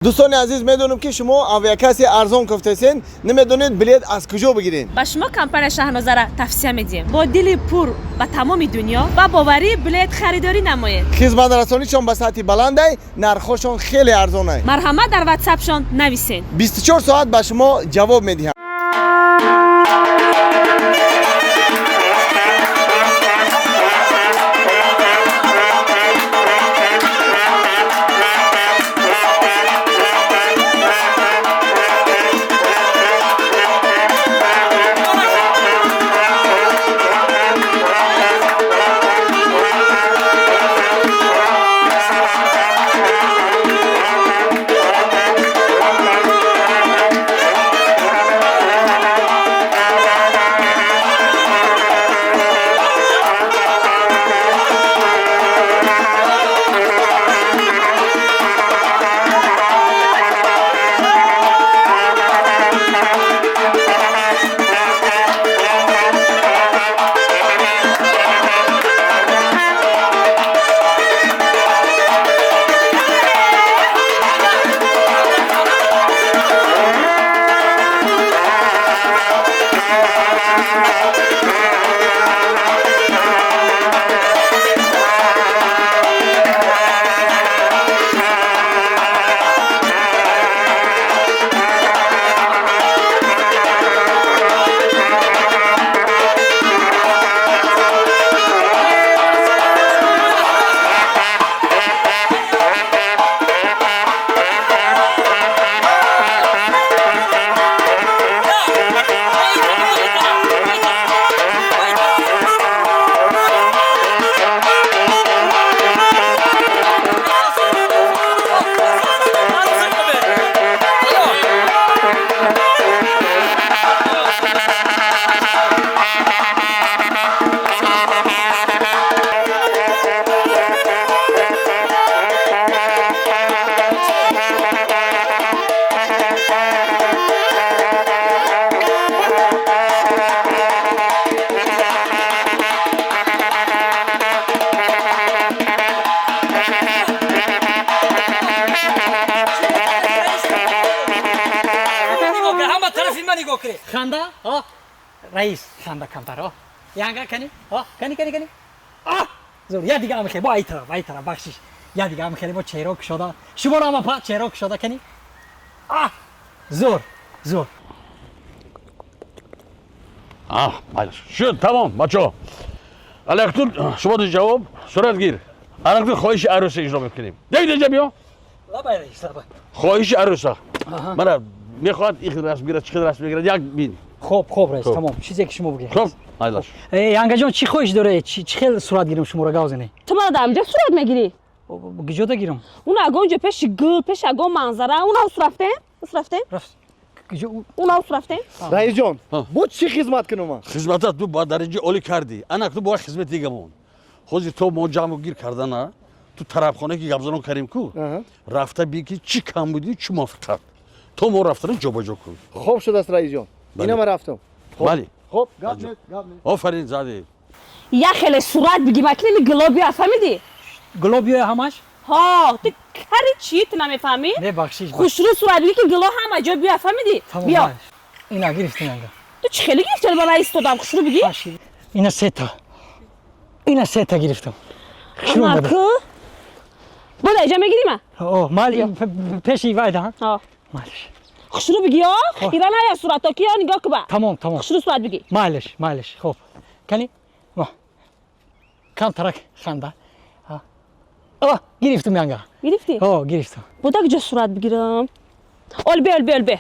Дӯстони азиз, медонам, ки шумо авиакасси арзон кофтесен, намедонед билет аз куҷо бигиред. Ба шумо компания Шаҳнозара тавсия медиҳем. Бо дили пур ба тамоми дунё ба боварӣ билет харидорӣ намоед. Хизматрасонишон ба сатҳи баландай, нархҳошон хеле арзонай. Марҳамат, дар ватсапшон нависед. 24 соат ба шумо ҷавоб медиҳанд. Ханда, о раис, ханда камтар, о янга кани, о кани, кани, кани, а зур. Я дига ам хе бо ай тараф, ай тараф, бахшиш. Я дига ам хеле бо чеҳро кушода, шуморо ама па чеҳро кушода, кани, а зур, зур. А майлаш, шуд, тамом. Бачаҳо, алактун шумо ҷавоб сурат гир. Алактун хоҳиши арӯса иҷро мекунем. Як деҷа биё. Лабай, раис, лабай. Хоҳиши арӯса мана мехоҳад ин хел расм гирад, чӣ хел расм мегирад, як бин. Хоб, хоб, раис. Хоб. Тамом, чизе ки шумо бигӯед. Хоб, майлаш. Э, янгаҷон, чӣ хоҳиш доред? Чӣ хел сурат гирам шуморо, гав зане? Ту мана дар инҷа сурат мегирӣ? Гиҷода гирам? Уна ягон ҷо, пеши гул, пеши ягон манзара. Уна ус рафтем, ус рафтем. Рафт гиҷо? Уна ус рафтем. Раисҷон, Ҳа. бо чӣ хизмат кунам ман? Хизматат ту ба дараҷаи олӣ кардӣ, анак ту бояд хизмат дигамон. Ҳозир то мо ҷамъу гир кардана, ту тарабхона ки гапзанон кардем ку, Аҳа. рафта би ки чӣ камбудӣ, чӣ муваффиқат, то мо рафтана ҷобаҷо кун. Хоб шудааст, раисҷон. Бале. Ина ман рафтам. Бале. Хоб, гап нест, гап нест. Офарин, зади. Як хеле сурат бигӣ, макини гуло биё, фаҳмидӣ? Гуло биёя ҳамаш? Ҳо, ту кари чӣ, ту намефаҳмӣ? Не, бахшиш. Хушрӯ сурат бигӣ, ки гуло ҳама ҷо биё, фаҳмидӣ? Тамом. Биё. Майлаш. Ина гирифтем, янга. Ту чӣ хеле гирифтӣ? Ман истодан, хушрӯ бигӣ. Ина сета, ина сета гирифтам. Хушрӯ омада. Анаку бода иҷа мегирӣ ма. О, майли, пеши вайда. Ҳо. Майлиш. Хушрӯ бигӣ, о хира ная сурато ки, нигоҳ куба. Тамом, тамом. Хушрӯ сурат бигӣ. Майлиш, майлиш. Хоб, кани, ва камтарак ханда. О, гирифтам, янга. Гирифтӣ? О, гирифтам. Бода куҷо сурат бигирам? Ол бе, ол бе, ол бе,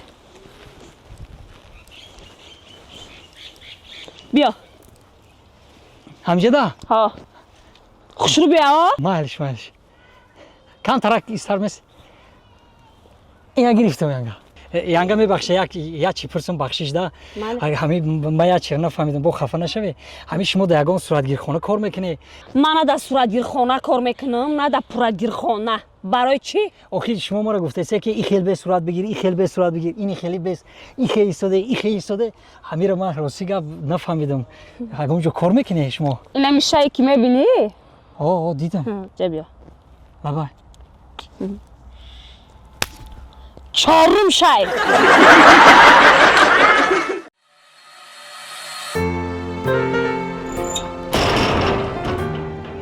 биё. Ҳамҷада? Ҳо, хушрӯ биё, о. Майлиш, майлиш. Камтарак истармес. Ина гирифтам, янга. Янга, мебахша, як як чӣ пурсам, бахшиш да. Майли. Ҳами ма як чиз нафаҳмидам, бо хафа нашавӣ. Ҳами шумо дар ягон суратгирхона кор мекунӣ? Ман на дар суратгирхона кор мекунам, на дар пуратгирхона. Барои чӣ? Охир шумо маро гуфтасе, ки и хел бе сурат бигир, и хел бе сурат бигир, ини хели бес, и хел истоде, и хел истоде. Ҳамиро ман рости гап нафаҳмидам. Ягон ҷо кор мекунӣ шумо? Ина мишае ки мебинӣ? О, дидам. Ҷа биё. Лабай. Чорум шай.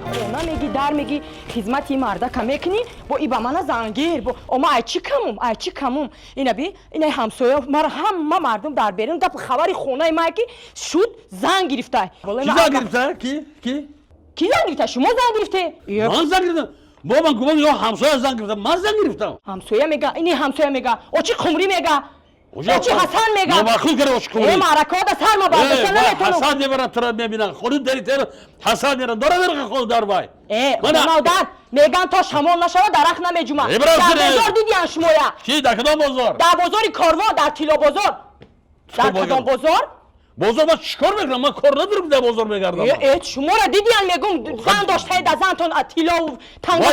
Хона меги, дар меги, хизмати мардака мекунӣ, бо и ба мана зангир, бо ома ай чӣ камум, ай чӣ камум. Ина би, ина ҳамсоя мара ҳама мардум дар берун гап хабари хонаи мае ки шуд занг гирифтай. Ки занг гирифта? Ки? Ки? Ки занг гирифта? Шумо занг гирифте? Ман занг гирифтам. Бо ман гумон ё ҳамсоя занг гирифта. Ман занг гирифтам. Ҳамсоя мега, ини ҳамсоя мега, очи Қумрӣ мега. Очи Ҳасан мега. Номаъқул кара очи Қумрӣ. Э, маъракаода сар ма бардошта наметонам. Ҳасан мебарад тура мебинад. Хони дари тера Ҳасан мерад. Дора мераха хон дар вай. Э, хонавдар, меган то шамол нашава дарахт намеҷума. Дар бозор дидиян шумоя. Ки дар кадом бозор? Дар бозори Корвон, дар тиллобозор. Дар кадом бозор? Бозор ман чикор мекунам? Ман кор надорам дар бозор мегардам. Э, шуморо дидиян мегум, зан доштаед аз зантон тиллову танга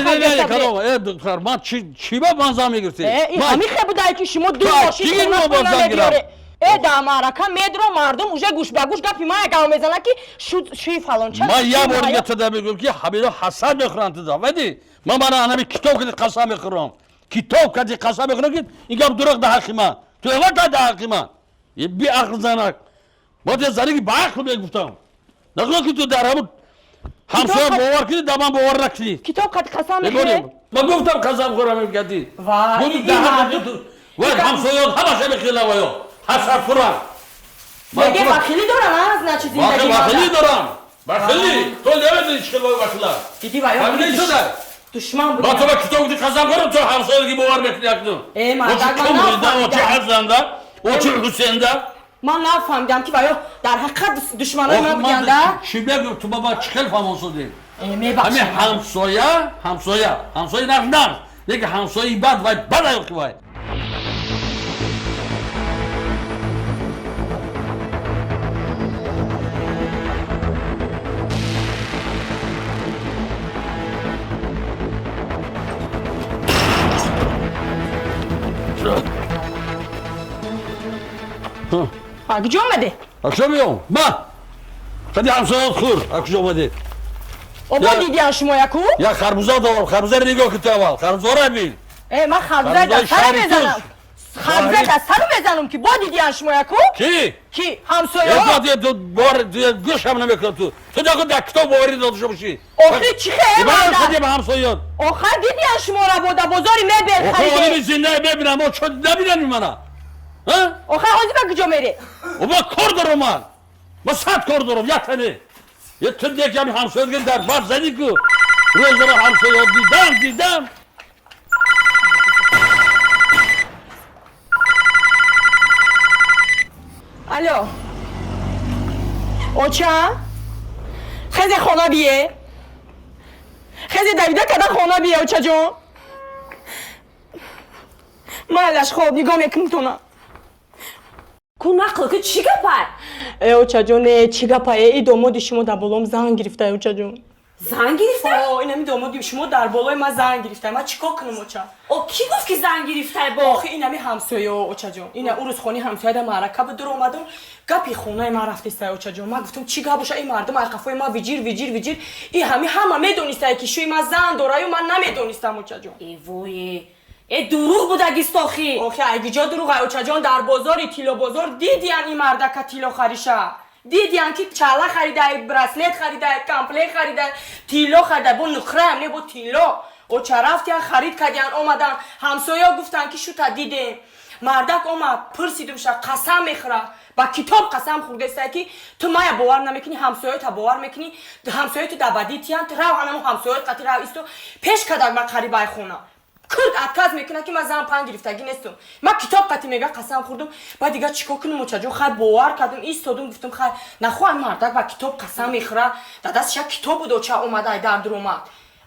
кадом? Э, духтар, ман чӣ ба ман зан мегирифтӣ? Э, ҳамин хе будае ки шумо ду мошин намебиёре. Э, дар маърака медро мардум уже гӯш ба гӯш гапи ман гав мезанад ки шуд шуи фалонча. Ман як бор дига туда мегӯям ки ҳамино ҳасад мехӯранд туда. Вади ман мана ҳанами китоб кади қасам мехӯрам. Китоб кади қасам мехӯрам ки ин гап дурӯғ дар ҳаққи ман. Туҳмат дар ҳаққи ман. Беақл занак. Ман те заниги ба ақл мегуфтам. Нахоҳ ки ту дар ҳамун ҳамсоя бовар кунӣ, дар ман бовар накунӣ. Китоб қад қасам мехӯрӣ? Ман гуфтам қасам хӯрам мегадӣ. Вай ҳамсоёт ҳамаша мехела ваё. Ҳасад хӯрам. Меге бахилӣ дорам, а, значит зиндагӣ. Бахилӣ дорам. Бахилӣ. То намедонӣ чӣ хел вай бахила. Диди ваё. Фаҳмидӣ шуда? Душман буд. Ман ту ба китоб гуфти қасам хӯрам, ту ҳамсояги бовар мекунӣ акнун. Э, мардак, ман нафаҳмидам. Очи Ҳасанда, очи Ҳусенда. Ман нафаҳмидам ки ваё дар ҳақиқат душманои ман будианда. Чӣ мегӯ ту ба ман чӣ хел фаҳмон шудӣ? Мебахшед. Ҳамин ҳамсоя, ҳамсоя, ҳамсоя нағз нағз, лекин ҳамсояи бад вай бад аяқи вай. А куҷо омадӣ? А куҷо меом? Ма! Қади ҳамсояот хӯр, а куҷо омадӣ? Обо дидиян шумо яку? Як харбуза дорам, харбузаро нигоҳ кун ту аввал, харбузаро бин. Э, ман харбузаро дар сару мезанам. Харбузаро дар сару мезанам ки бо дидиян шумо яку? Ки? Ки? Ҳамсояҳо. Ту бор гӯшам намекунам ту. Ту нагу дар китоб боварӣ дошта бошӣ. Охи чӣ хе? Ибарам ба ҳамсояот. Охир дидиян шуморо бо дар бозори мебел хариде. Охи одами зинда мебинам, мо чо набинам мана? Охир ҳозир ба куҷо мерӣ? О, ман кор дорам ман. Ман сад кор дорам, як тане. Е ту деки ҳами ҳамсояот ки дар бар занӣ ку. Рӯзара ҳамсояот дидам, дидам. Алло. Оча? Хезе хона бие? Хезе давида када хона бие, очаҷон? Майлаш, хоб, нигоҳ мекунӣ тона. Ку нақл ки чӣ гапай? Э, очаҷон, э, чӣ гапай? Э, и домоди шумо дар болом занг гирифта, очаҷон. Занг гирифта? О, инами домоди шумо дар болои ман занг гирифта. Ман чӣ кор кунам, оча? О, кӣ гуфт ки занг гирифтай бо? Охи инами ҳамсоё, очаҷон. Ина ӯ рӯз хони ҳамсоя дар маърака буд, дур омадам, гапи хонаи ман рафтестай, очаҷон. Ман гуфтам чӣ гап боша, ин мардум ай қафои ман виҷир, виҷир, виҷир. И ҳами ҳама медонистае ки шӯи ман зан дораю, ман намедонистам, очаҷон. Э, вое. Э, дурӯғ будагист охи. Охи, ай гиҷо дурӯғ ай, очаҷон, дар бозори тиллобозор дидиян ин мардака тилло хариша. Дидиян ки чала харидай, браслет харидай, комплект харидай, тилло харидай, бо нуқраям не, бо тилло. Оча рафтиян, харид кардиян, омадан. Ҳамсоё гуфтан ки шута дидем. Мардак омад, пурсидумша, қасам мехӯра. Ба китоб қасам хӯрдестай ки ту мая бовар намекунӣ, ҳамсоёта бовар мекунӣ, ҳамсоёту дар бадӣ тиян, ту рав анамо ҳамсоёт қати рав исто. Пеш кадаг ман қарибай хона. Курд отказ мекунад ки ман зан пан гирифтагӣ нестум. Ман китоб қати мега қасам хӯрдум. Баъд дига чӣ кор кунам, очаҷон? Хай бовар кардум, истодум, гуфтум хай нахоҳам мардак ба китоб қасам мехӯра. Дар дасташ як китоб буд, оча, омада ай дар дур омад.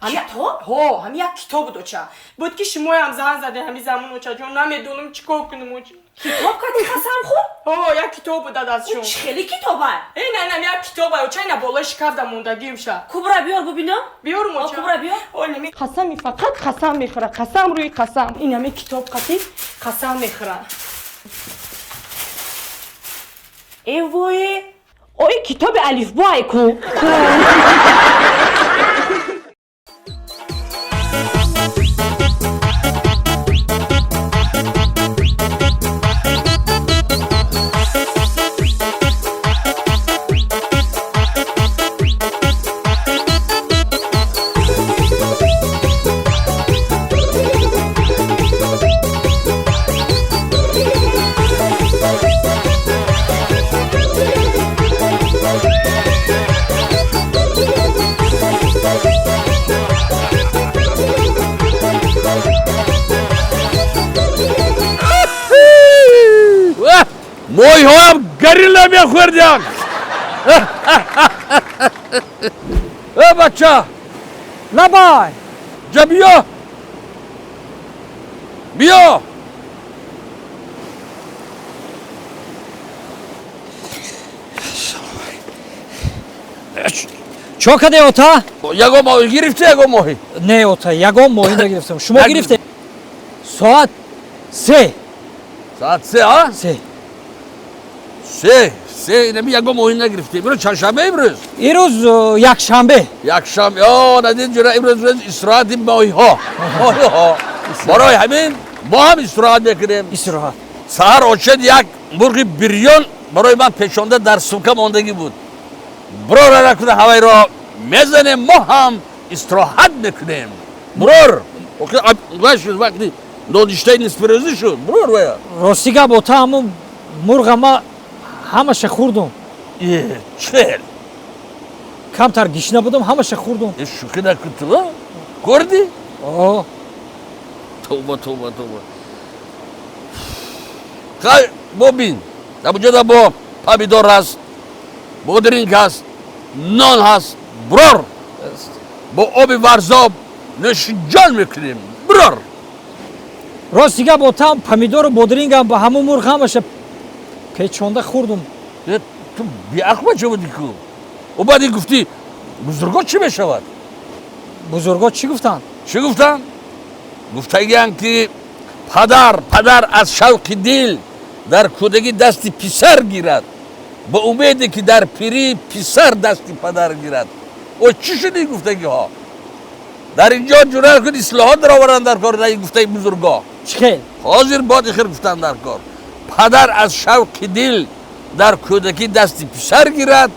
Китоб? Ҳо, ҳами як китоб буд, оча. Буд ки шумоям зан заде ҳами замон, очаҷон, намедонам чӣ кор кунам, оча. Китоб кати қасам хӯрд? Ҳо, як китоб буд дар дастшон. Чӣ хеле китобай? Э, на, на, як китобай, оча, ина болои шкаф дар мондагиимша. Кубра биёр бубинам. Биёрум, оча. Кубра биёр. О, нами қасами фақат қасам мехӯра, қасам рӯи қасам. Ин ҳами китоб қати қасам мехӯра. Э, вое. О, ин китоби алифбо ай ку. Ку. Моҳиҳоам горилла мехӯрдиям. Э бача! Лабай! Ҷа биё! Биё! Чо каде ота? Ягон моҳӣ гирифтӣ, ягон моҳӣ? Не ота, ягон моҳӣ нагирифтам. Шумо гирифте? Соат 3. Соат 3, а? 3. 3, 3, инами ягон моҳӣ нагирифтӣ. Имрӯз чандшанбе имрӯз? Имрӯз якшанбе. Якшанбе. О, надид ҷура имрӯз рӯз истироҳати моҳиҳо. Моҳиҳо. Барои ҳамин мо ҳам истироҳат мекунем. Истироҳат. Саҳар очед як мурғи бирён барои ман печонда дар сумка мондагӣ буд. Брора накуна ҳавайро мезанем, мо ҳам истироҳат мекунем. Брор! Вай шуд вақти доништаи нисфирӯзӣ шуд. Брор вая. Рости гап ота, ҳамун мурға ма ҳамаша хӯрдум. Э, чел? Камтар гишна будам, ҳамаша хӯрдум. Э, шӯхӣ накун ту, а? Хӯрдӣ? О. Тавба, тавба, тавба. Хай, бобин. Дар буҷода бо помидор ҳаст, бодринг ҳаст, нон ҳаст. Брор! Бо оби варзоб нӯшиҷон мекунем. Брор! Рости гап ота, помидору бодрингам ба ҳамун мурғ ҳамаша печонда хӯрдум. Э, ту беақл бача будӣ ку? Ӯ баъди гуфтӣ бузургҳо чӣ мешавад? Бузургҳо чӣ гуфтанд? Чӣ гуфтанд? Гуфтагиянд ки падар аз шавқи дил дар кӯдагӣ дасти писар гирад, ба умеде ки дар пирӣ писар дасти падар гирад. О, чӣ шуд ин гуфтагиҳо? Дар ин ҷо ҷуръат кун ислоҳот дароваранд дар кор дар ин гуфтаи бузургҳо. Чӣ хел? Ҳозир боди хир гуфтанд дар кор. Падар аз шавқи дил дар кӯдакӣ дасти писар гирад,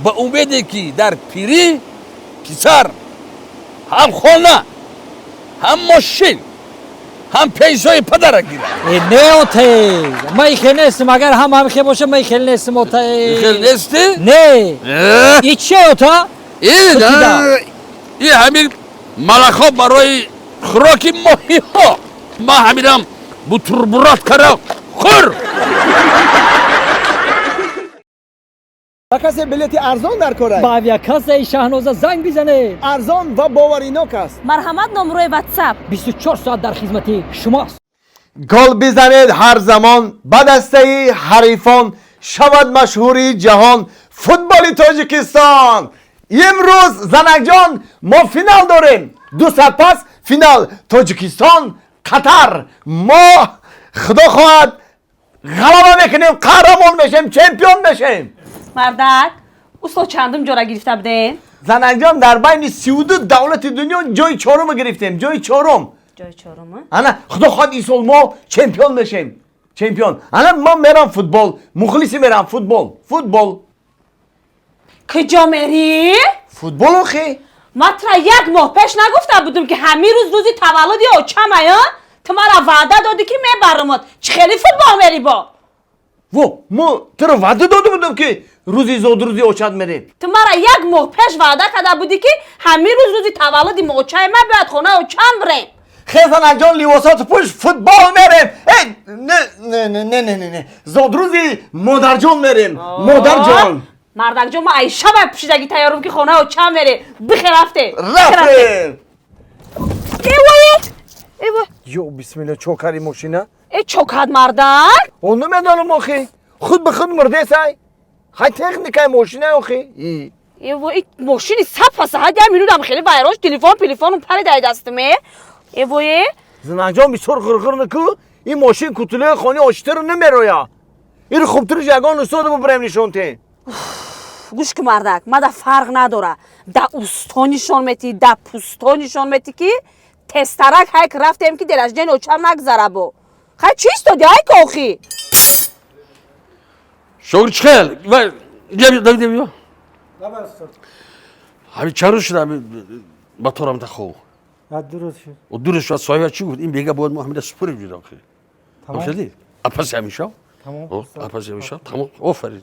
ба умеде ки дар пирӣ писар ҳам хона, ҳам мошин, ҳам пенсияи падара гирад. Э, не оте, ма ихел нестам. Агар ҳам ҳамихел боша, ма ихел нестам оте. Ихел нестӣ? Не. Э? И чие ота? Ин, Худида. И ҳамин малахҳо барои хӯроки моҳиҳо. Ма ҳаминам бутурбурот кара хӯр. Ба касе билети арзон дар кор аст? Ба авиакассаи Шаҳноза занг бизанед. Арзон ва боваринок аст. Марҳамат, номрои WhatsApp. 24 соат дар хизмати шумост. Гол бизанед ҳар замон ба дастаи ҳарифон, шавад машҳури ҷаҳон футболи Тоҷикистон. Имрӯз занакҷон мо финал дорем. 2 соат пас финал Тоҷикистон Қатар. Мо худо хоҳад ғалаба мекунем, қаҳрамон мешем, чемпион мешем. Мардак, усто чандум ҷора гирифта будем? Занакҷон, дар байни 32 давлати дунё ҷои чорумо гирифтем, ҷои чорум. Ҷои чорум? Ана худо хоҳад ин сол мо чемпион мешем. Чемпион. Ана ман мерам футбол, мухлиси мерам футбол, футбол. Куҷо мерӣ? Футбол охи. Ман тура як моҳ пеш нагуфта будум ки ҳамин рӯз рӯзи таваллуди очамая? Ту мара ваъда додӣ ки мебарумот. Чӣ хеле футбол мерӣ бо? Во, мо туро ваъда дода будум ки рӯзи зодрӯзи очат мерем. Ту мара як моҳ пеш ваъда карда будӣ ки ҳамин рӯз рӯзи таваллуди очаи ман бояд хонаи очам бирем. Хе занакҷон, либосоту пӯш, футбол мерем. Э, не, не, не, не, не, не, не. Зодрӯзи модарҷон мерем. Модарҷон. Мардакҷон, ман айша бай пӯшидагӣ тайёрум ки хонаи очам мерем. Бихе рафте. Рафтем. Эвой! Эвой! Ё бисмилла, чо кари мошина? Э, чо кард мардак? Он намедонам охи. Худ ба худ мурдесай. Хай техникаи мошина охи. И. Эвой, и мошини сап аса. Ҳад як минутам хеле вайрон шуд, телефон, телефоном паридай дастам, э? Эвой! Занакҷон, бисёр ғирғир наку. Ин мошин кутулаи хони ошитаро намероя. Иро хубтариш ягон устода бубарем нишон тем. Гӯш ку мардак, мада фарқ надора. Да усто нишон метӣ, да пусто нишон метӣ ки тезтарак ҳайк рафтем ки дераждени очам нагзара бо. Хай чӣ истоди ҳайк охи? Шогир чӣ хел? Вай, биё, биё, биё. Ҳамин чанд рӯз шуд ҳамин моторам та хов? Ду рӯз шуд. О, 2 рӯз шуд. Соҳиба чӣ гуфт? Ин бега бояд мо ҳамина супурем ҷудо охи. Тамом. Хеле? Апаси ҳамин шав? Тамом. О, апаси ҳамин шав. Тамом. Офарин.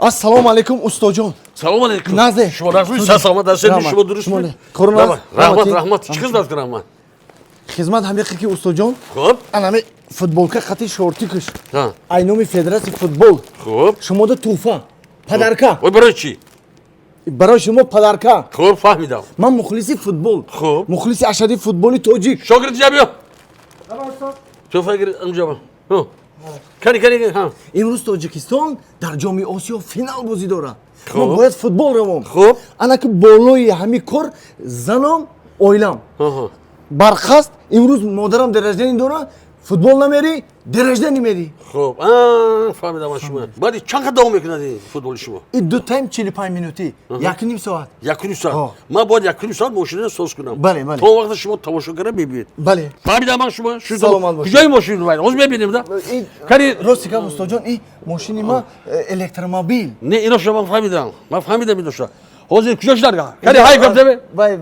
Ассалому алайкум, устоҷон. Салом алейкум. Назе. Шумо нағз, саломат ҳастед, шумо дуруст. Корона. Раҳмат, раҳмат. Чӣ хизмат кунам ман? Хизмат ҳамиқи ки устоҷон. Хуб. Анами футболка қати шортикаш. Ай номи федератсияи футбол. Хуб. Шумода туҳфа. Подарка. Ой, барои чӣ? Барои шумо подарка. Хуб, фаҳмидам. Ман мухлиси футбол. Хуб. Мухлиси ашадии футболи тоҷик. Шогирд ҷа биё. Туҳфа гир инҷа. Кани, кани, ҳа. Имрӯз Тоҷикистон дар Ҷоми Осиё финал бозӣ дорад. Хуб. Мо бояд футбол равом. Хуб. Ана ки болои ҳамин кор занам, оилам. Бархаст имрӯз модарам день рождения дорад, футбол намери, день рождения мери. Хуб, фаҳмидам аз шумо. Баъди чанд қад давом мекунад ин футболи шумо? И ду тайм 45 минутӣ, 1,5 соат. 1,5 соат. Ман бояд 1,5 соат мошинро соз кунам. Бале, бале. То он вақт шумо тамошо карда мебинед. Бале. Фаҳмидам ман шумо. Саломат бошед. Куҷои мошин вай? Ҳозир мебинем, да? Кани рости гап устоҷон, ин мошини ма электромобил. Не, иноша ман фаҳмидам. Ман фаҳмидам иноша. Ҳозир куҷо шуд? Кани ҳай гуфта бе. Вай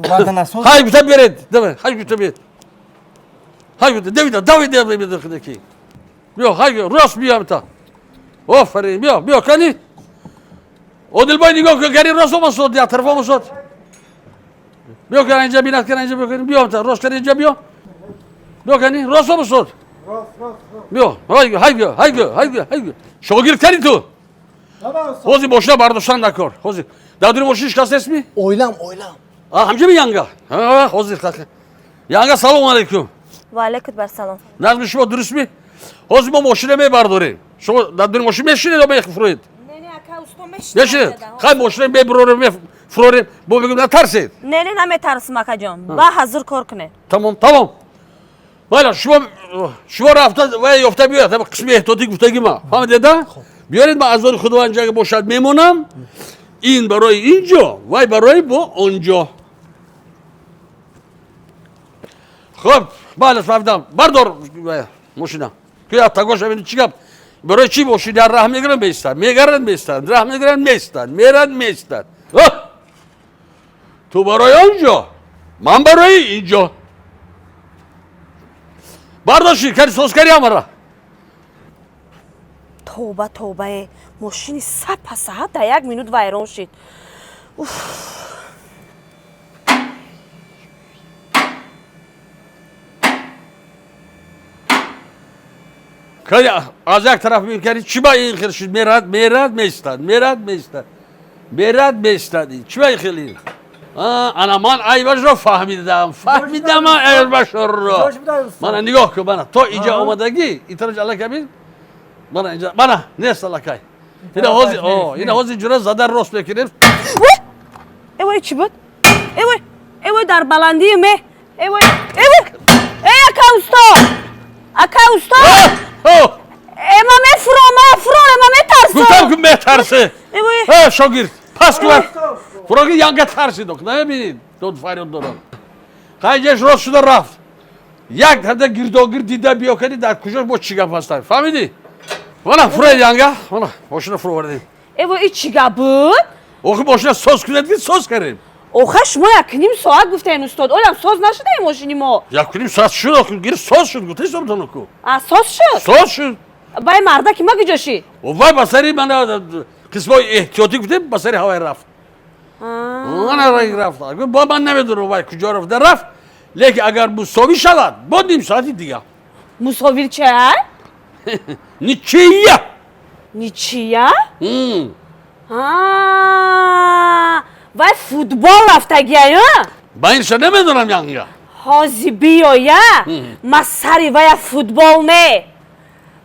варданасоз. Ҳай гуфта беред. Давай, ҳай гуфта беред. Ҳай гуфта, давида, давида мебинед хидаки. Биё, ҳай рост биё та. Офарин, биё, биё, кани. Одилбой нигоҳ кун, кани рост омасод, я тараф омасод. Биё кани инҷа бинат, кани инҷа биё, кани биё та, рост кани инҷа биё. Биё кани рост омасод. Рост, рост, рост. Биё, ҳай, ҳай, ҳай, ҳай, ҳай. Шогирд кани ту. Ҳозир мошина бардоштан накор. Ҳозир. Дар дури мошин ҳеч кас нестми? Оилам, оилам. Ҳамҷа янга. Ҳозир. Янга, салом алейкум. Ва алейкум ассалом. Нағми шумо дурустми? Ҳозир мо мошина мебардорем. Шумо дар дури мошин мешинед ё мефуроед? Не, не, ака, усто мешинед. Мешинед. Хай мошина мебарорем, мефурорем. Бо мегӯем натарсед. Не, не, наметарсам, акаҷон. Ба ҳазур кор кунед. Тамом, тамом. Майла, шумо рафта ва ёфта биёед. Қисми эҳтиётӣ гуфтагӣ ма. Фаҳмидед, да? Биёред, ман аз ори Худованд ҷага бошад мемонам. Ин барои инҷо, вай барои бо онҷо. Хуб, бале, фаҳмидам. Бардор мошина. Ки тагоша бини чӣ гап? Барои чӣ мошина раҳ мегиранд, меистад, мегаранд, меистад, раҳ мегиранд, меистад, меранд, меистад. Ту барои онҷо, ман барои инҷо. Бардоши, кари соз кари ҳамара. Тавба, тавбае, мошини сапа саат дар як минут вайрон шид. Уф. Кани аз як тараф мекари, чӣ ба ин хел шуд? Мерад, мерад, меистад, мерад, меистад, мерад, меистад. Чӣ ба ин хел ин? Ана ман айбашро фаҳмидам, фаҳмидам айбашро. Мана нигоҳ кун, мана то инҷа омадагӣ, ин тараф аллакай бин. Мана инҷа, мана нест аллакай. Ина ҳозир, ина ҳозир ҷура зада рост мекунем. Эвой, чӣ буд? Эвой, эвой, дар баландии меҳ. Эвой, эвой, эй, ака усто! Ака усто! Ма мефуром, ма фурорем, ма метарсам. Гуфтам ки метарсе. Эвой. Шогирд, пас кун. Фуроги янга тарсид, намебинед, дод фарёд дорад. Хайҷаш рост шуда рафт. Як ҳада гирдогирд дида биё кани дар куҷо бо чӣ гап ҳастанд. Фаҳмидӣ? Мана фуроед янга, мана мошина фуровардем. Эвой, и чӣ гап буд? Охи мошина соз кунед ки соз кардем. Оха шумо 1,5 соат гуфтаен устод, олам соз нашуда мошини мо. 1,5 соат шуд, охи гир соз шуд, гуфтаи собтон ку. А соз шуд? Соз шуд. Бай мардаки ма куҷо шид? Вай ба сари мана қисмҳои эҳтиётӣ гуфтем, ба сари ҳавай рафт. Мана рафт. Бо ман намедонам вай куҷо рафта рафт, лекин агар мусовӣ шавад, бо ним соати дигар. Мусовир ча? Ничия. Ничия? Вай футбол рафтагия, Ба инша намедонам янга. Ҳози биёя, ма сари вая футбол не,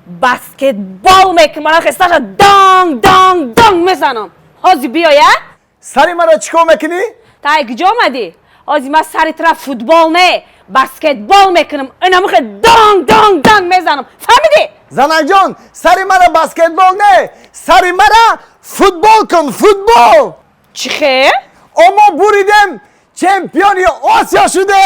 баскетбол мекунам, хесташа данг данг данг мезанам. Ҳози биёя. Сари маро чӣ кор мекунӣ? Тай куҷо омадӣ? Ҳози ма сари тра футбол не, баскетбол мекунам. Инамихе данг данг данг мезанам. Фаҳмидӣ? Занакҷон, сари мара баскетбол не, сари мара футбол кун, футбол. Чӣ хел? Омо буридем, чемпиони Осиё шудем.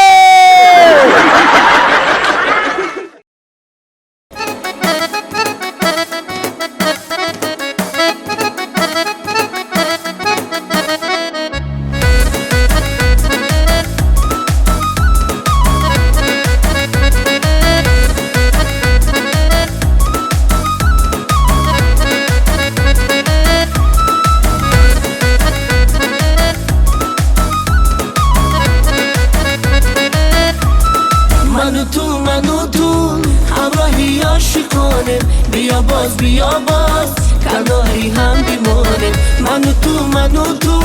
Биё боз, биё боз, канори ҳам бимонем. Ману ту, ману ту,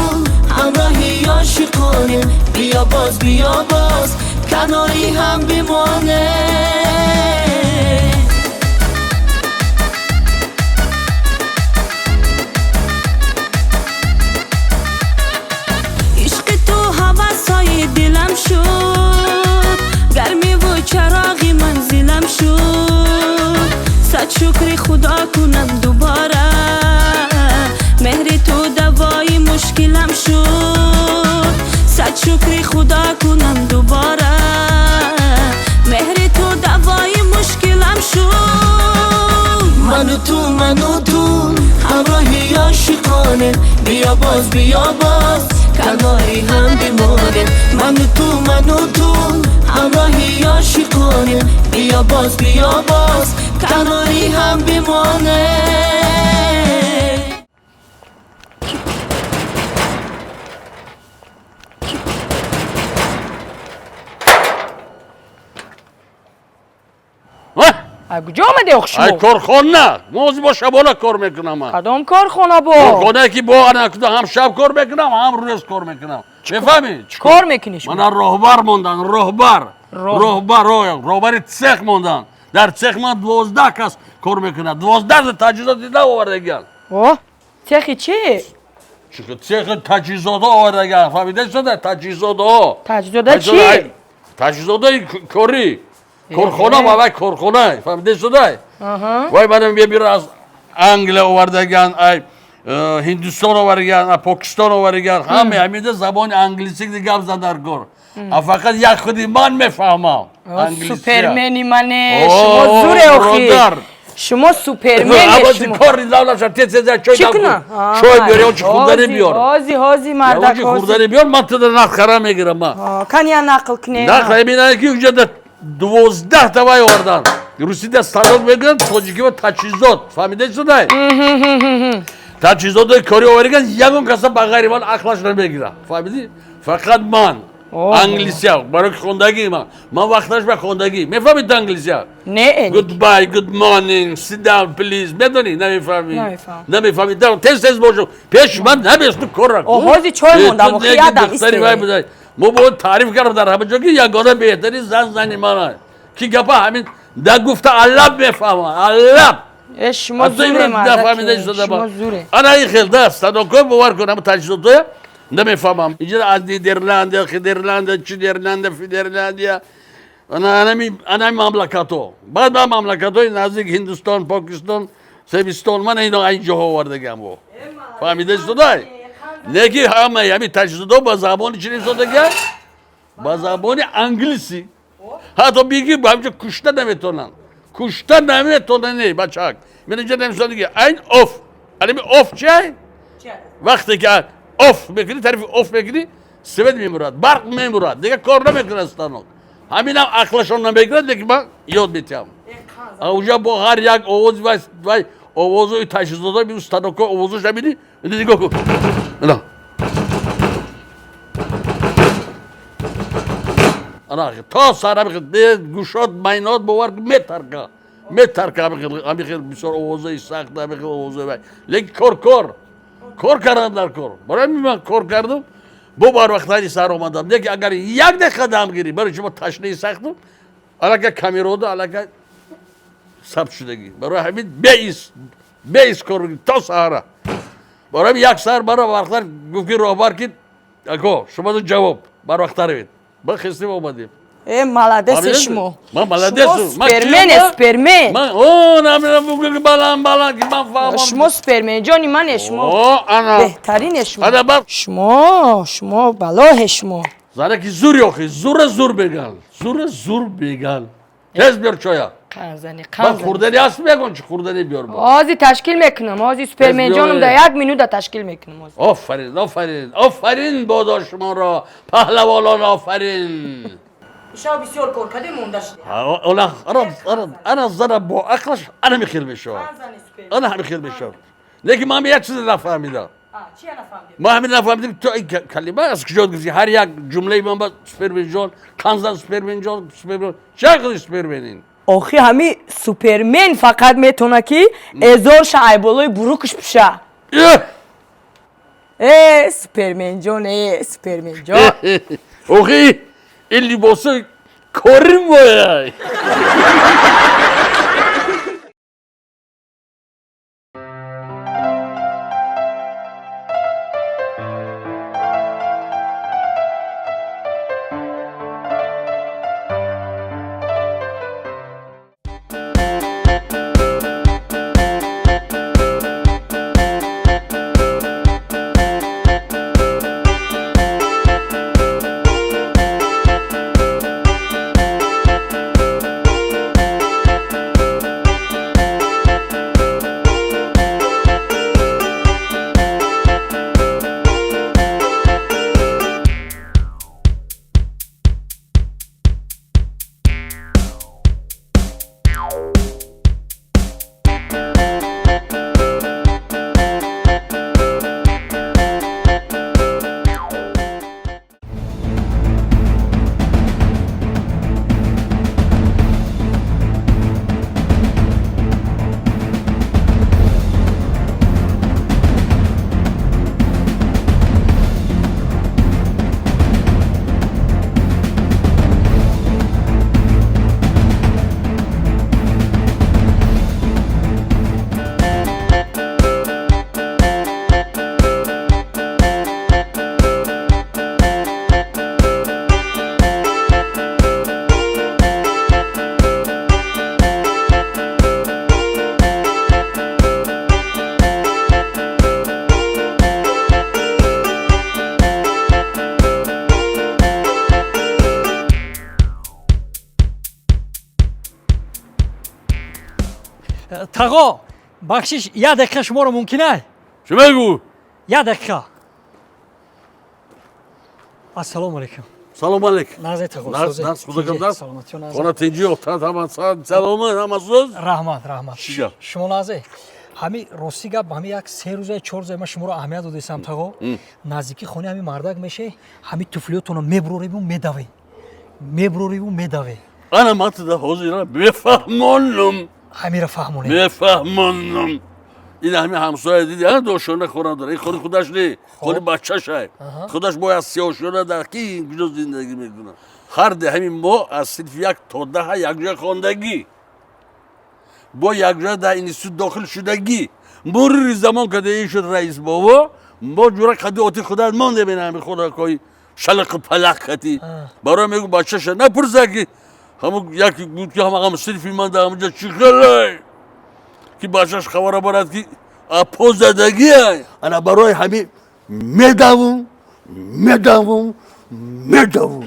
ҳамроҳи ошиқонем. Биё боз, биё боз, канори ҳам бимонем. Ишқи ту ҳавасҳои дилам шуд, гармиву чароғи манзилам шуд. Сад шукри Худо кунам дубора, меҳри ту давои мушкилам шуд. Сад шукри Худо кунам дубора, меҳри ту давои мушкилам шуд. Ману ту, ману ту, ҳамроҳи ошиқонем. Биё боз, биё боз, канори ҳам бимонем. Ману ту, ману ту, ҳамроҳи ошиқонем. Биё боз, биё боз, канори ҳам бимонем. Ай куҷо омаде ох Ай шумо? Корхона. Мо ҳозир бо шабона кор мекунам ман. Кадом корхона бо? Корхонае ки бо ана ҳам шаб кор мекунам, ҳам рӯз кор мекунам. Мефаҳмӣ? Кор мекунӣ шумо? Мана роҳбар мондан, роҳбар. Роҳбар, роҳбари цех мондан. Дар цех ман 12 кас кор мекунад. 12 таҷҳизот дида овардагиан. О, цехи чӣ? Цехи таҷҳизотҳо овардагиан. Фаҳмида шуда? Таҷҳизотҳо. Таҷҳизота чӣ? Таҷҳизотҳои корӣ. Корхона ва вай корхона. Фаҳмида шуда? Вай манам мебира аз Англия овардагиан, ай Ҳиндустон овардагиан, ай Покистон овардагиан. Ҳама ҳамида забони англисӣ гап зад дар кор. А фақат як худи ман мефаҳмам. Супермени мане, шумо зуре охи. Шумо супермене шумо. Кор низам наша, тез тез чой. Чӣ кунам? Чой биёр, ё чи хӯрдани биёр. Ҳози, ҳози, мардак. Ё чи хӯрдани биёр, ман туда нақхара мегирам ман. Кани я нақл кунем. Нақл мебинам ки уҷада 12 та вай овардан. Русида станок мегӯянд, тоҷикиба таҷҳизот. Фаҳмида шудай? Таҷҳизотҳои корӣ овардаган, ягон каса ба ғайри ман ақлаш намегирад. Фаҳмидӣ? Фақат ман. Англисия, барои хондагӣ ман. Ман вақташ ба хондагӣ. Мефаҳмид англисия? Не. Goodbye, good morning, sit down, please. Медонӣ? Намефаҳмӣ. Намефаҳмам. Намефаҳмӣ. Тез тез бошо. Пеш ман набесту корра. О, ҳози чой мондам, охи ядам исте. Мо бояд таъриф кардам дар ҳама ҷо ки ягона беҳтарин зан зани ман аст. Ки гапа ҳамин да гуфта аллаб мефаҳмам, аллаб. Э, шумо зуре, мардак, шумо зуре. Ана ин хел да станокҳо бовар кун, ҳама таҷҳизотҳоя намефаҳмам. Инҷа аз Нидерландия, Хидерландия, Чидерландия, Фидерландия, ана мамлакатҳо. Баъд ба мамлакатҳои наздик Ҳиндустон, Покистон, Себистон, ман ино ин ҷоҳо овардагиам во. Фаҳмида истодай? Не ки ҳамаи ҳамин таҷҳизотҳо ба забони чӣ истодаги? Ба забони англисӣ. Ҳатто биги ба ҳамҷо кушта наметонанд. Кушта наметонанд, не, бачак. Ман инҷа намесодаги. Айн off. Алими off чиай? Вақте ки off мекунӣ, тарафи off мекунӣ, свет мемурад, барқ мемурад. Дигар кор намекунад станок. Ҳаминам ақлашон намегирад, лекин ман ёд метиҳам. А уҷа бо ҳар як овоз вай овозои таҷҳизотҳо, ин станокҳо овозош ҳамини, нигоҳ кун. Ана. Ана то сар ҳамин гӯшот майнот бовар метарка. Метарка ҳамин хел бисёр овозои сахт, ҳамин хел овозои вай. Лекин кор кор. Кор кардан дар кор. Барои ҳамин ман кор кардам, бо барвақтари сар омадам. Лекин агар як дақиқа дам гирӣ, барои шумо ташнаи сахтум, аллакай камерода аллакай сабт шудагӣ. Барои ҳамин беис, беис кор мекунӣ то саҳара. Барои ҳамин як саҳар маро барвақтар гуфт ки роҳбар ки ако шумо ҷавоб барвақтар равед. Ба хестем омадем. Э, молодец шумо. Ман молодец. Супермен, супермен. Ман о, намедонам баланд баланд ки ман фаҳмам. Шумо супермен, ҷони мане шумо. О, ана. Беҳтарине шумо. Ана ба шумо, шумо балоҳе шумо. Зане ки зур ёхи, зура зур бегал. Зура зур бегал. Тез биёр чоя. Қанзани, Ман қанзани. хӯрдани аст мегон чи хӯрдани биёр бо. Ҳозир ташкил мекунам, ҳозир супермен ҷонум да як минута ташкил мекунам ҳозир. Офарин, офарин, офарин бодо шуморо, паҳлавонон офарин. Шав бисёр кор кардем, монда шудем. Ана, ана, ана зана бо ақлаш ана михел мешавад. Ана ҳамин хел мешавад. Лекин ман як чизе нафаҳмидам. Ман ҳамин нафаҳмидам ту ин калима аз куҷо гирифтӣ? Ҳар як ҷумлаи ман ба супермен ҷон, қанзан супермен ҷон, супермен. Чӣ қадр супермен ин? Охи ҳами супермен фақат метавона ки эзорша ай болои бурукш пуша. Э, суперменҷон, э, суперменҷон. Охи ин либосо корим бояй. Тағо, бахшиш, як дақиқа шуморо мумкин ай? Чӣ мегӯ? Як дақиқа. Ассалому алайкум. Салом алейкум. Назар тағо. Наз, наз, худо кам наз. Саломатиё назар. Хона тинҷӣ, отан ҳама саломат, ҳама соз. Раҳмат, раҳмат. Чӣ гап? Шумо назар. Ҳами рости гап, ҳами як се рӯза, чор рӯза ман шуморо аҳамият додесам тағо. Наздики хонаи ҳами мардак меше, ҳами туфлиётонро мебурориву медаве. Мебурориву медаве. Ана ман туда ҳозира мефаҳмонам. Ҳамира фаҳмонем. Мефаҳмонам. Ин ҳами ҳамсоя диди, ана дошона хона дора. Ин хони худаш не, хони бачашай. Худаш бояд сиёҳшона дар ки куҷо зиндагӣ мекунад. Ҳар ди ҳамин мо аз синфи 1 то 10 якҷоя хондагӣ. Бо якҷоя дар институт дохил шудагӣ. Мурури замон када ин шуд раис бобо, мо ҷура қади оти худат мондем ин ҳами хонакҳои шалақу палақ кати. Барои мегӯ бачаша напурса ки ҳамун яке буд ки ҳама ҳам синфи ман дар ҳамунҷа чӣ хеле ки бачаш хабара барад ки апо задагӣ. Ана барои ҳамин медавум, медавум, медавум.